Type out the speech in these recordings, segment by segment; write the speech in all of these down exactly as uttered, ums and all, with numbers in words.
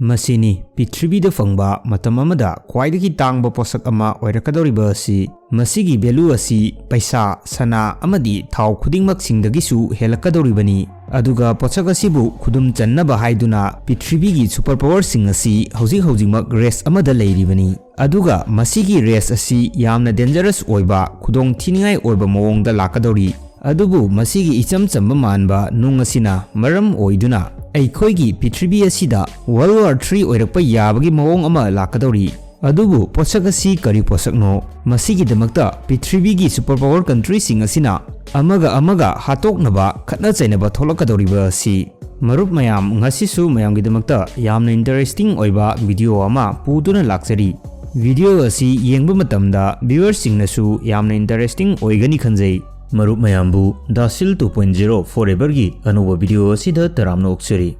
ꯃꯁꯤꯅꯤ ꯄ꯭ꯔꯤꯊꯤꯕꯤꯗ ꯐꯪꯕ ꯃꯇꯝ ꯑꯃꯗ ꯈ꯭ꯋꯥꯏꯗꯒꯤ ꯇꯥꯡꯕ ꯄꯣꯠꯁꯛ ꯑꯃ ꯑꯣꯏꯔꯛꯀꯗꯧꯔꯤꯕ ꯑꯁꯤ꯫ ꯃꯁꯤꯒꯤ value ꯑꯁꯤ ꯄꯩꯁꯥ, ꯁꯅꯥ ꯑꯃꯗꯤ ꯊꯥꯎ ꯈꯨꯗꯤꯡꯃꯛꯁꯤꯡꯗꯒꯤꯁꯨ ꯍꯦꯜꯂꯛꯀꯗꯧꯔꯤꯕꯅꯤ꯫ ꯑꯗꯨꯒ ꯄꯣꯠꯁꯛ ꯑꯁꯤꯕꯨ ꯈꯨꯗꯨꯝ ꯆꯟꯅꯕ ꯍꯥꯏꯗꯨꯅ ꯄ꯭ꯔꯤꯊꯤꯕꯤꯒꯤ super powerꯁꯤꯡ ꯑꯁꯤ ꯍꯧꯖꯤꯛ ꯍꯧꯖꯤꯛꯃꯛ race ꯑꯃꯗ ꯂꯩꯔꯤꯕꯅꯤ꯫ ꯑꯗꯨꯒ ꯃꯁꯤꯒꯤ race ꯑꯁꯤ ꯌꯥꯝꯅ dangerous ꯑꯣꯏꯕ, ꯈꯨꯗꯣꯡ ꯊꯤꯅꯤꯡꯉꯥꯏ ꯑꯣꯏꯕ ꯃꯑꯣꯡꯗ ꯂꯥꯛꯀꯗꯧꯔꯤ꯫ ꯑꯗꯨꯕꯨ ꯃꯁꯤꯒꯤ ꯏꯆꯝ ꯆꯝꯕ ꯃꯥꯟꯕ ꯅꯨꯡ ꯑꯁꯤꯅ ꯃꯔꯝ ꯑꯣꯏꯗꯨꯅ ꯑꯩꯈꯣꯏꯒꯤ ꯄ꯭ꯔꯤꯊꯤꯕꯤ ꯑꯁꯤꯗ World War three ꯑꯣꯏꯔꯛꯄ ꯌꯥꯕꯒꯤ ꯃꯑꯣꯡ ꯑꯃ ꯂꯥꯛꯀꯗꯧꯔꯤ꯫ ꯑꯗꯨꯕꯨ ꯄꯣꯠꯁꯛ ꯑꯁꯤ ꯀꯔꯤ ꯄꯣꯠꯁꯛꯅꯣ? ꯃꯁꯤꯒꯤꯗꯃꯛꯇ ꯄ꯭ꯔꯤꯊꯤꯕꯤꯒꯤ super power countryꯁꯤꯡ ꯑꯁꯤꯅ ꯑꯃꯒ ꯑꯃꯒ ꯍꯥꯠꯇꯣꯛꯅꯕ, ꯈꯠꯅ ꯆꯩꯅꯕ ꯊꯣꯛꯂꯛꯀꯗꯧꯔꯤꯕ ꯑꯁꯤ꯫ ꯃꯔꯨꯞ ꯃꯌꯥꯝ, ꯉꯁꯤꯁꯨ ꯃꯌꯥꯝꯒꯤꯗꯃꯛꯇ ꯌꯥꯝꯅ interesting ꯑꯣꯏꯕ video ꯑꯃ ꯄꯨꯗꯨꯅ ꯂꯥꯛꯆꯔꯤ꯫ Video ꯑꯁꯤ ꯌꯦꯡꯕ ꯃꯇꯝꯗ viewerꯁꯤꯡꯅꯁꯨ ꯌꯥꯝꯅ interesting ꯑꯣꯏꯒꯅꯤ ꯈꯟꯖꯩ꯫ ꯃꯔꯨꯞ ꯃꯌꯥꯝꯕꯨ ꯗꯥꯁꯤꯜ two point zero Foreverꯒꯤ ꯑꯅꯧꯕ video ꯑꯁꯤꯗ ꯇꯔꯥꯝꯅ ꯑꯣꯛꯆꯔꯤ꯫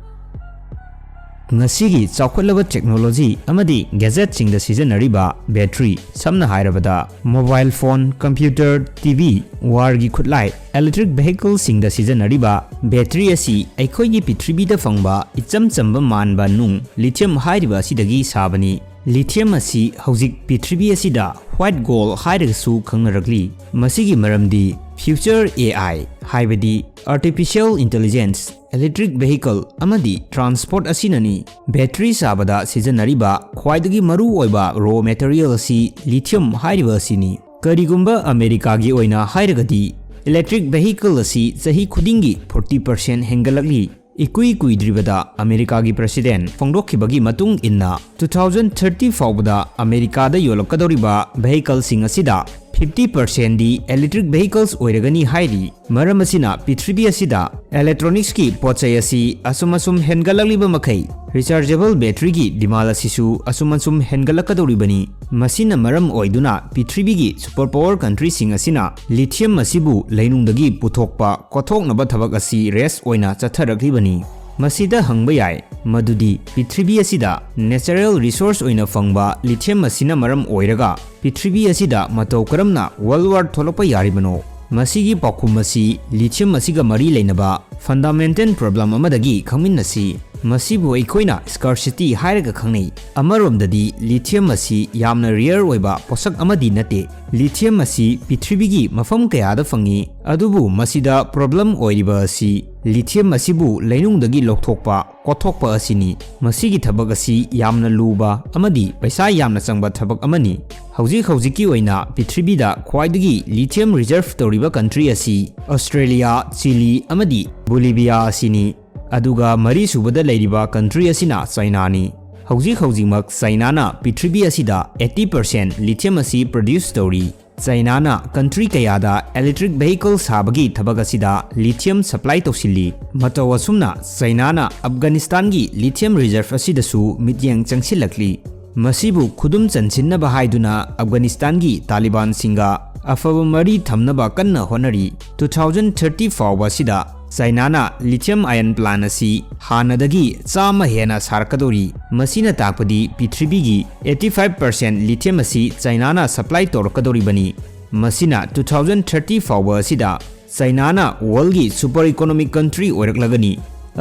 ꯉꯁꯤꯒꯤ ꯆꯥꯎꯈꯠꯂꯕ technology ꯑꯃꯗꯤ gadgetꯁꯤꯡꯗ ꯁꯤꯖꯤꯟꯅꯔꯤꯕ battery, ꯁꯝꯅ ꯍꯥꯏꯔꯕꯗ mobile phone, computer, TV, warꯒꯤ ꯈꯨꯠꯂꯥꯏ, electric vehicleꯁꯤꯡꯗ ꯁꯤꯖꯤꯟꯅꯔꯤꯕ battery ꯑꯁꯤ ꯑꯩꯈꯣꯏꯒꯤ ꯄ꯭ꯔꯤꯊꯤꯕꯤꯗ ꯐꯪꯕ ꯏꯆꯝ ꯆꯝꯕ ꯃꯥꯟꯕ ꯅꯨꯡ lithium ꯍꯥꯏꯔꯤꯕ ꯑꯁꯤꯗꯒꯤ ꯁꯥꯕꯅꯤ꯫ Lithium ꯑꯁꯤ ꯍꯧꯖꯤꯛ ꯄ꯭ꯔꯤꯊꯤꯕꯤ ꯑꯁꯤꯗ white gold ꯍꯥꯏꯔꯒꯁꯨ ꯈꯪꯅꯔꯛꯂꯤ꯫ ꯃꯁꯤꯒꯤ ꯃꯔꯝꯗꯤ future AI, ꯍꯥꯏꯕꯗꯤ artificial intelligence, electric vehicle ꯑꯃꯗꯤ transport ꯑꯁꯤꯅꯅꯤ꯫ Battery ꯁꯥꯕꯗ ꯁꯤꯖꯤꯟꯅꯔꯤꯕ ꯈ꯭ꯋꯥꯏꯗꯒꯤ ꯃꯔꯨ ꯑꯣꯏꯕ raw material ꯑꯁꯤ lithium ꯍꯥꯏꯔꯤꯕ ꯑꯁꯤꯅꯤ꯫ ꯀꯔꯤꯒꯨꯝꯕ ꯑꯃꯦꯔꯤꯀꯥꯒꯤ ꯑꯣꯏꯅ ꯍꯥꯏꯔꯒꯗꯤ, electric vehicle ꯑꯁꯤ ꯆꯍꯤ ꯈꯨꯗꯤꯡꯒꯤ forty percent ꯍꯦꯟꯒꯠꯂꯛꯂꯤ꯫ ꯏꯀꯨꯏ ꯀꯨꯏꯗ꯭ꯔꯤꯕꯗ ꯑꯃꯦꯔꯤꯀꯥꯒꯤ president ꯐꯣꯡꯗꯣꯛꯈꯤꯕꯒꯤ ꯃꯇꯨꯡ ꯏꯟꯅ, two thousand thirty ꯐꯥꯎꯕꯗ ꯑꯃꯦꯔꯤꯀꯥꯗ ꯌꯣꯜꯂꯛꯀꯗꯧꯔꯤꯕ vehicleꯁꯤꯡ ꯑꯁꯤꯗ fifty percentꯗꯤ electric vehicles ꯑꯣꯏꯔꯒꯅꯤ ꯍꯥꯏꯔꯤ꯫ ꯃꯔꯝ ꯑꯁꯤꯅ ꯄ꯭ꯔꯤꯊꯤꯕꯤ ꯑꯁꯤꯗ electronicsꯀꯤ ꯄꯣꯠ ꯆꯩ ꯑꯁꯤ ꯑꯁꯨꯝ ꯑꯁꯨꯝ ꯍꯦꯟꯒꯠꯂꯛꯂꯤꯕ ꯃꯈꯩ, rechargeable batteryꯒꯤ demand ꯑꯁꯤꯁꯨ ꯑꯁꯨꯝ ꯑꯁꯨꯝ ꯍꯦꯟꯒꯠꯂꯛꯀꯗꯧꯔꯤꯕꯅꯤ꯫ ꯃꯁꯤꯅ ꯃꯔꯝ ꯑꯣꯏꯗꯨꯅ ꯄ꯭ꯔꯤꯊꯤꯕꯤꯒꯤ super power countryꯁꯤꯡ ꯑꯁꯤꯅ lithium ꯑꯁꯤꯕꯨ ꯂꯩꯅꯨꯡꯗꯒꯤ ꯄꯨꯊꯣꯛꯄ, ꯀꯣꯠꯊꯣꯛꯅꯕ ꯊꯕꯛ ꯑꯁꯤ race ꯑꯣꯏꯅ ꯆꯠꯊꯔꯛꯂꯤꯕꯅꯤ꯫ ꯃꯁꯤꯗ ꯍꯪꯕ ꯌꯥꯏ ꯃꯗꯨꯗꯤ ꯄ꯭ꯔꯤꯊꯤꯕꯤ ꯑꯁꯤꯗ natural resource ꯑꯣꯏꯅ ꯐꯪꯕ lithium ꯑꯁꯤꯅ ꯃꯔꯝ ꯑꯣꯏꯔꯒ ꯄ꯭ꯔꯤꯊꯤꯕꯤ ꯑꯁꯤꯗ ꯃꯇꯧ ꯀꯔꯝꯅ World War ꯊꯣꯛꯂꯛꯄ ꯌꯥꯔꯤꯕꯅꯣ? ꯃꯁꯤꯒꯤ ꯄꯥꯎꯈꯨꯝ ꯑꯁꯤ lithium ꯑꯁꯤꯒ ꯃꯔꯤ ꯂꯩꯅꯕ fundamental problem ꯑꯃꯗꯒꯤ ꯈꯪꯃꯤꯟꯅꯁꯤ꯫ ꯃꯁꯤꯕꯨ ꯑꯩꯈꯣꯏꯅ scarcity ꯍꯥꯏꯔꯒ ꯈꯪꯅꯩ꯫ ꯑꯃꯔꯣꯝꯗꯗꯤ lithium ꯑꯁꯤ ꯌꯥꯝꯅ rare ꯑꯣꯏꯕ ꯄꯣꯠꯁꯛ ꯑꯃꯗꯤ ꯅꯠꯇꯦ꯫ Lithium ꯑꯁꯤ ꯄ꯭ꯔꯤꯊꯤꯕꯤꯒꯤ ꯃꯐꯝ ꯀꯌꯥꯗ ꯐꯪꯏ, ꯑꯗꯨꯕꯨ ꯃꯁꯤꯗ problem ꯑꯣꯏꯔꯤꯕ ꯑꯁꯤ lithium ꯑꯁꯤꯕꯨ ꯂꯩꯅꯨꯡꯗꯒꯤ ꯂꯧꯊꯣꯛꯄ, ꯀꯣꯠꯊꯣꯛꯄ ꯑꯁꯤꯅꯤ꯫ ꯃꯁꯤꯒꯤ ꯊꯕꯛ ꯑꯁꯤ ꯌꯥꯝꯅ ꯂꯨꯕ ꯑꯃꯗꯤ ꯄꯩꯁꯥ ꯌꯥꯝꯅ ꯆꯪꯕ ꯊꯕꯛ ꯑꯃꯅꯤ꯫ ꯍꯧꯖꯤꯛ ꯍꯧꯖꯤꯛꯀꯤ ꯑꯣꯏꯅ ꯄ꯭ꯔꯤꯊꯤꯕꯤꯗ ꯈ꯭ꯋꯥꯏꯗꯒꯤ lithium reserve ꯇꯧꯔꯤꯕ country ꯑꯁꯤ Australia, Chile ꯑꯃꯗꯤ Bolivia ꯑꯁꯤꯅꯤ꯫ ꯑꯗꯨꯒ ꯃꯔꯤꯁꯨꯕꯗ ꯂꯩꯔꯤꯕ country ꯑꯁꯤꯅ Chinaꯅꯤ꯫ ꯍꯧꯖꯤꯛ ꯍꯧꯖꯤꯛꯃꯛ Chinaꯅ ꯄ꯭ꯔꯤꯊꯤꯕꯤ ꯑꯁꯤꯗ eighty percent lithium ꯑꯁꯤ produce ꯇꯧꯔꯤ꯫ Chinaꯅ country ꯀꯌꯥꯗ electric vehicle ꯁꯥꯕꯒꯤ ꯊꯕꯛ ꯑꯁꯤꯗ lithium supply ꯇꯧꯁꯤꯜꯂꯤ꯫ ꯃꯇꯧ ꯑꯁꯨꯝꯅ Chinaꯅ Afghanistanꯒꯤ lithium reserve ꯑꯁꯤꯗꯁꯨ ꯃꯤꯠꯌꯦꯡ ꯆꯪꯁꯤꯜꯂꯛꯂꯤ꯫ ꯃꯁꯤꯕꯨ ꯈꯨꯗꯨꯝ ꯆꯟꯁꯤꯟꯅꯕ ꯍꯥꯏꯗꯨꯅ Afghanistanꯒꯤ ꯇꯥꯂꯤꯕꯥꯟꯁꯤꯡꯒ ꯑꯐꯕ ꯃꯔꯤ ꯊꯝꯅꯕ ꯀꯟꯅ ꯍꯣꯠꯅꯔꯤ꯫ Two thousand thirty ꯐꯥꯎꯕ ꯑꯁꯤꯗ Chinaꯅ lithium ion plant ꯑꯁꯤ ꯍꯥꯟꯅꯗꯒꯤ ꯆꯥꯝꯃ ꯍꯦꯟꯅ ꯁꯥꯔꯛꯀꯗꯧꯔꯤ꯫ ꯃꯁꯤꯅ ꯇꯥꯛꯄꯗꯤ ꯄ꯭ꯔꯤꯊꯤꯕꯤꯒꯤ eighty five percent lithium ꯑꯁꯤ Chinaꯅ supply ꯇꯧꯔꯛꯀꯗꯧꯔꯤꯕꯅꯤ꯫ ꯃꯁꯤꯅ two thousand thirty ꯐꯥꯎꯕ ꯑꯁꯤꯗ Chinaꯅ worldꯒꯤ super economic country ꯑꯣꯏꯔꯛꯂꯒꯅꯤ꯫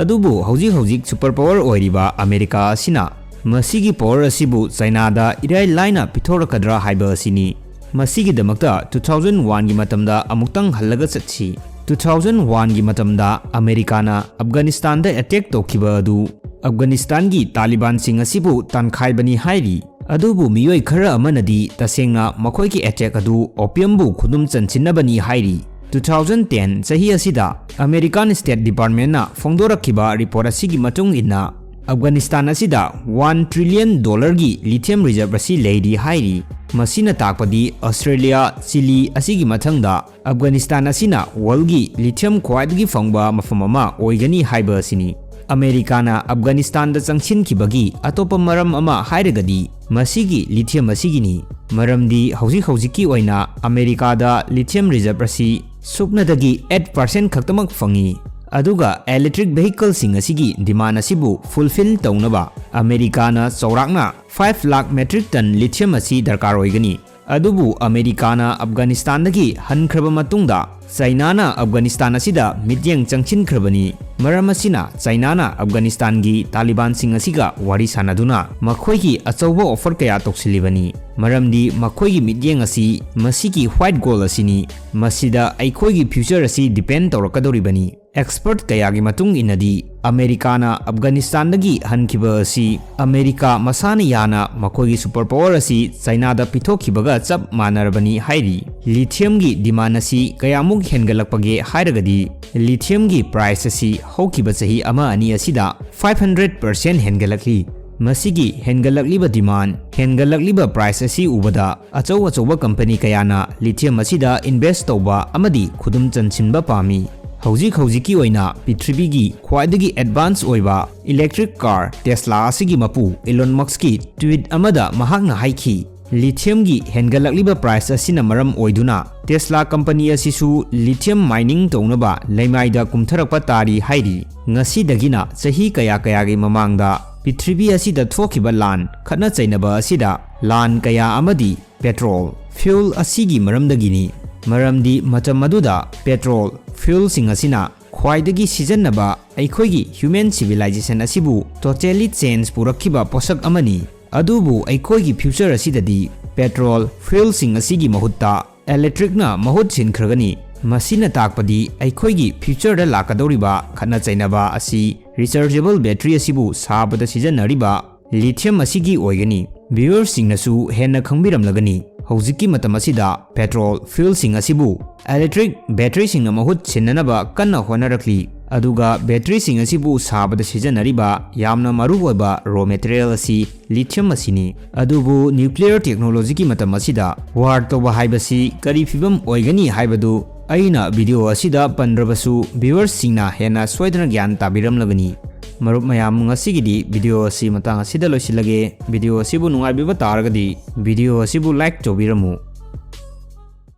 ꯑꯗꯨꯕꯨ ꯍꯧꯖꯤꯛ ꯍꯧꯖꯤꯛ super power ꯑꯣꯏꯔꯤꯕ ꯑꯃꯦꯔꯤꯀꯥ ꯑꯁꯤꯅ ꯃꯁꯤꯒꯤ power ꯑꯁꯤꯕꯨ Chinaꯗ ꯏꯔꯥꯏ ꯂꯥꯏꯅ ꯄꯤꯊꯣꯔꯛꯀꯗ꯭ꯔꯥ ꯍꯥꯏꯕ ꯑꯁꯤꯅꯤ꯫ ꯃꯁꯤꯒꯤꯗꯃꯛꯇ two thousand oneꯒꯤ ꯃꯇꯝꯗ ꯑꯃꯨꯛꯇꯪ ꯍꯜꯂꯒ ꯆꯠꯁꯤ꯫ Two thousand oneꯒꯤ ꯃꯇꯝꯗ ꯑꯃꯦꯔꯤꯀꯥꯅ Afghanistanꯗ attack ꯇꯧꯈꯤꯕ ꯑꯗꯨ Afghanistanꯒꯤ ꯇꯥꯂꯤꯕꯥꯟꯁꯤꯡ ꯑꯁꯤꯕꯨ ꯇꯥꯟꯈꯥꯏꯕꯅꯤ ꯍꯥꯏꯔꯤ꯫ ꯑꯗꯨꯕꯨ ꯃꯤꯑꯣꯏ ꯈꯔ ꯑꯃꯅꯗꯤ ꯇꯁꯦꯡꯅ ꯃꯈꯣꯏꯒꯤ attack ꯑꯗꯨ opiumꯕꯨ ꯈꯨꯗꯨꯝ ꯆꯟꯁꯤꯟꯅꯕꯅꯤ ꯍꯥꯏꯔꯤ꯫ Two thousand ten ꯆꯍꯤ ꯑꯁꯤꯗ American State Departmentꯅ ꯐꯣꯡꯗꯣꯔꯛꯈꯤꯕ report ꯑꯁꯤꯒꯤ ꯃꯇꯨꯡ ꯏꯟꯅ, Afghanistan ꯑꯁꯤꯗ one trillion dollarꯒꯤ lithium reserve ꯑꯁꯤ ꯂꯩꯔꯤ ꯍꯥꯏꯔꯤ꯫ ꯃꯁꯤꯅ ꯇꯥꯛꯄꯗꯤ Australia, Chile ꯑꯁꯤꯒꯤ ꯃꯊꯪꯗ Afghanistan ꯑꯁꯤꯅ worldꯒꯤ lithium ꯈ꯭ꯋꯥꯏꯗꯒꯤ ꯐꯪꯕ ꯃꯐꯝ ꯑꯃ ꯑꯣꯏꯒꯅꯤ ꯍꯥꯏꯕ ꯑꯁꯤꯅꯤ꯫ ꯑꯃꯦꯔꯤꯀꯥꯅ Afghanistanꯗ ꯆꯪꯁꯤꯟꯈꯤꯕꯒꯤ ꯑꯇꯣꯞꯄ ꯃꯔꯝ ꯑꯃ ꯍꯥꯏꯔꯒꯗꯤ ꯃꯁꯤꯒꯤ lithium ꯑꯁꯤꯒꯤꯅꯤ꯫ ꯃꯔꯝꯗꯤ ꯍꯧꯖꯤꯛ ꯍꯧꯖꯤꯛꯀꯤ ꯑꯣꯏꯅ ꯑꯃꯦꯔꯤꯀꯥꯗ lithium reserve ꯑꯁꯤ ꯁꯨꯞꯅꯗꯒꯤ eight percent ꯈꯛꯇꯃꯛ ꯐꯪꯏ꯫ ꯑꯗꯨꯒ electric vehicleꯁꯤꯡ ꯑꯁꯤꯒꯤ demand ꯑꯁꯤꯕꯨ fulfill ꯇꯧꯅꯕ ꯑꯃꯦꯔꯤꯀꯥꯅ ꯆꯥꯎꯔꯥꯛꯅ five lakh metric ton lithium ꯑꯁꯤ ꯗꯔꯀꯥꯔ ꯑꯣꯏꯒꯅꯤ꯫ ꯑꯗꯨꯕꯨ ꯑꯃꯦꯔꯤꯀꯥꯅ ꯑꯐꯒꯥꯅꯤꯁꯇꯥꯟꯗꯒꯤ ꯍꯟꯈ꯭ꯔꯕ ꯃꯇꯨꯡꯗ ꯆꯥꯏꯅꯥꯅ ꯑꯐꯒꯥꯅꯤꯁꯇꯥꯟ ꯑꯁꯤꯗ ꯃꯤꯠꯌꯦꯡ ꯆꯪꯁꯤꯟꯈ꯭ꯔꯕꯅꯤ꯫ ꯃꯔꯝ ꯑꯁꯤꯅ ꯆꯥꯏꯅꯥꯅ ꯑꯐꯒꯥꯅꯤꯁꯇꯥꯟꯒꯤ ꯇꯥꯂꯤꯕꯥꯟꯁꯤꯡ ꯑꯁꯤꯒ ꯋꯥꯔꯤ ꯁꯥꯅꯗꯨꯅ ꯃꯈꯣꯏꯒꯤ ꯑꯆꯧꯕ offer ꯀꯌꯥ ꯇꯧꯁꯤꯜꯂꯤꯕꯅꯤ꯫ ꯃꯔꯝꯗꯤ ꯃꯈꯣꯏꯒꯤ ꯃꯤꯠꯌꯦꯡ ꯑꯁꯤ ꯃꯁꯤꯒꯤ white gold ꯑꯁꯤꯅꯤ꯫ ꯃꯁꯤꯗ ꯑꯩꯈꯣꯏꯒꯤ future ꯑꯁꯤ depend ꯇꯧꯔꯛꯀꯗꯧꯔꯤꯕꯅꯤ꯫ Expert ꯀꯌꯥꯒꯤ ꯃꯇꯨꯡ ꯏꯟꯅꯗꯤ, ꯑꯃꯦꯔꯤꯀꯥꯅ ꯑꯐꯒꯥꯅꯤꯁꯇꯥꯟꯗꯒꯤ ꯍꯟꯈꯤꯕ ꯑꯁꯤ ꯑꯃꯦꯔꯤꯀꯥ ꯃꯁꯥꯅ ꯌꯥꯅ ꯃꯈꯣꯏꯒꯤ super power ꯑꯁꯤ ꯆꯥꯏꯅꯥꯗ ꯄꯤꯊꯣꯛꯈꯤꯕꯒ ꯆꯞ ꯃꯥꯟꯅꯔꯕꯅꯤ ꯍꯥꯏꯔꯤ꯫ Lithiumꯒꯤ demand ꯑꯁꯤ ꯀꯌꯥꯃꯨꯛ ꯍꯦꯟꯒꯠꯂꯛꯄꯒꯦ ꯍꯥꯏꯔꯒꯗꯤ, lithiumꯒꯤ price ꯑꯁꯤ ꯍꯧꯈꯤꯕ ꯆꯍꯤ ꯑꯃ ꯑꯅꯤ ꯑꯁꯤꯗ five hundred percent ꯍꯦꯟꯒꯠꯂꯛꯂꯤ꯫ ꯃꯁꯤꯒꯤ ꯍꯦꯟꯒꯠꯂꯛꯂꯤꯕ demand, ꯍꯦꯟꯒꯠꯂꯛꯂꯤꯕ price ꯑꯁꯤ ꯎꯕꯗ, ꯑꯆꯧ ꯑꯆꯧꯕ company ꯀꯌꯥꯅ lithium ꯑꯁꯤꯗ invest ꯇꯧꯕ ꯑꯃꯗꯤ ꯈꯨꯗꯨꯝ ꯆꯟꯁꯤꯟꯕ ꯄꯥꯝꯃꯤ꯫ ꯍꯧꯖꯤꯛ ꯍꯧꯖꯤꯛꯀꯤ ꯑꯣꯏꯅ ꯄ꯭ꯔꯤꯊꯤꯕꯤꯒꯤ ꯈ꯭ꯋꯥꯏꯗꯒꯤ advance ꯑꯣꯏꯕ electric car Tesla ꯑꯁꯤꯒꯤ ꯃꯄꯨ Elon Muskꯀꯤ tweet ꯑꯃꯗ ꯃꯍꯥꯛꯅ ꯍꯥꯏꯈꯤ, "Lithiumꯒꯤ ꯍꯦꯟꯒꯠꯂꯛꯂꯤꯕ price ꯑꯁꯤꯅ ꯃꯔꯝ ꯑꯣꯏꯗꯨꯅ Tesla company ꯑꯁꯤꯁꯨ lithium mining ꯇꯧꯅꯕ ꯂꯩꯃꯥꯏꯗ ꯀꯨꯝꯊꯔꯛꯄ ꯇꯥꯔꯤ" ꯍꯥꯏꯔꯤ꯫ ꯉꯁꯤꯗꯒꯤꯅ ꯆꯍꯤ ꯀꯌꯥ ꯀꯌꯥꯒꯤ ꯃꯃꯥꯡꯗ ꯄ꯭ꯔꯤꯊꯤꯕꯤ ꯑꯁꯤꯗ ꯊꯣꯛꯈꯤꯕ ꯂꯥꯟ ꯈꯠꯅ ꯆꯩꯅꯕ ꯑꯁꯤꯗ ꯂꯥꯟ ꯀꯌꯥ ꯑꯃꯗꯤ petrol fuel ꯑꯁꯤꯒꯤ ꯃꯔꯝꯗꯒꯤꯅꯤ꯫ ꯃꯔꯝꯗꯤ ꯃꯇꯝ ꯑꯗꯨꯗ petrol fuelꯁꯤꯡ ꯑꯁꯤꯅ ꯈ꯭ꯋꯥꯏꯗꯒꯤ ꯁꯤꯖꯤꯟꯅꯕ ꯑꯩꯈꯣꯏꯒꯤ human civilization ꯑꯁꯤꯕꯨ totally change ꯄꯨꯔꯛꯈꯤꯕ ꯄꯣꯠꯁꯛ ꯑꯃꯅꯤ꯫ ꯑꯗꯨꯕꯨ ꯑꯩꯈꯣꯏꯒꯤ future ꯑꯁꯤꯗꯗꯤ petrol fuelꯁꯤꯡ ꯑꯁꯤꯒꯤ ꯃꯍꯨꯠꯇ electricꯅ ꯃꯍꯨꯠ ꯁꯤꯟꯈ꯭ꯔꯒꯅꯤ꯫ ꯃꯁꯤꯅ ꯇꯥꯛꯄꯗꯤ ꯑꯩꯈꯣꯏꯒꯤ futureꯗ ꯂꯥꯛꯀꯗꯧꯔꯤꯕ ꯈꯠꯅ ꯆꯩꯅꯕ ꯑꯁꯤ rechargeable battery ꯑꯁꯤꯕꯨ ꯁꯥꯕꯗ ꯁꯤꯖꯤꯟꯅꯔꯤꯕ lithium ꯑꯁꯤꯒꯤ ꯑꯣꯏꯒꯅꯤ꯫ Viewerꯁꯤꯡꯅꯁꯨ ꯍꯦꯟꯅ ꯈꯪꯕꯤꯔꯝꯂꯒꯅꯤ, ꯍꯧꯖꯤꯛꯀꯤ ꯃꯇꯝ ꯑꯁꯤꯗ petrol fuelꯁꯤꯡ ꯑꯁꯤꯕꯨ electric batteryꯁꯤꯡꯅ ꯃꯍꯨꯠ ꯁꯤꯟꯅꯅꯕ ꯀꯟꯅ ꯍꯣꯠꯅꯔꯛꯂꯤ꯫ ꯑꯗꯨꯒ batteryꯁꯤꯡ ꯑꯁꯤꯕꯨ ꯁꯥꯕꯗ ꯁꯤꯖꯤꯟꯅꯔꯤꯕ ꯌꯥꯝꯅ ꯃꯔꯨꯑꯣꯏꯕ raw material ꯑꯁꯤ lithium ꯑꯁꯤꯅꯤ꯫ ꯑꯗꯨꯕꯨ nuclear technologyꯒꯤ ꯃꯇꯝ ꯑꯁꯤꯗ war ꯇꯧꯕ ꯍꯥꯏꯕꯁꯤ ꯀꯔꯤ ꯐꯤꯕꯝ ꯑꯣꯏꯒꯅꯤ ꯍꯥꯏꯕꯗꯨ ꯑꯩꯅ video ꯑꯁꯤꯗ ꯄꯟꯗ꯭ꯔꯕꯁꯨ, viewerꯁꯤꯡꯅ ꯍꯦꯟꯅ ꯁꯣꯏꯗꯅ ꯒ꯭ꯌꯥꯟ ꯇꯥꯕꯤꯔꯝꯂꯒꯅꯤ꯫ ꯃꯔꯨꯞ ꯃꯌꯥꯝ, ꯉꯁꯤꯒꯤꯗꯤ video ꯑꯁꯤ ꯃꯇꯥꯡ ꯑꯁꯤꯗ ꯂꯣꯏꯁꯤꯜꯂꯒꯦ꯫ Video ꯑꯁꯤꯕꯨ ꯅꯨꯡꯉꯥꯏꯕꯤꯕ ꯇꯥꯔꯒꯗꯤ video ꯑꯁꯤꯕꯨ like ꯇꯧꯕꯤꯔꯝꯃꯨ꯫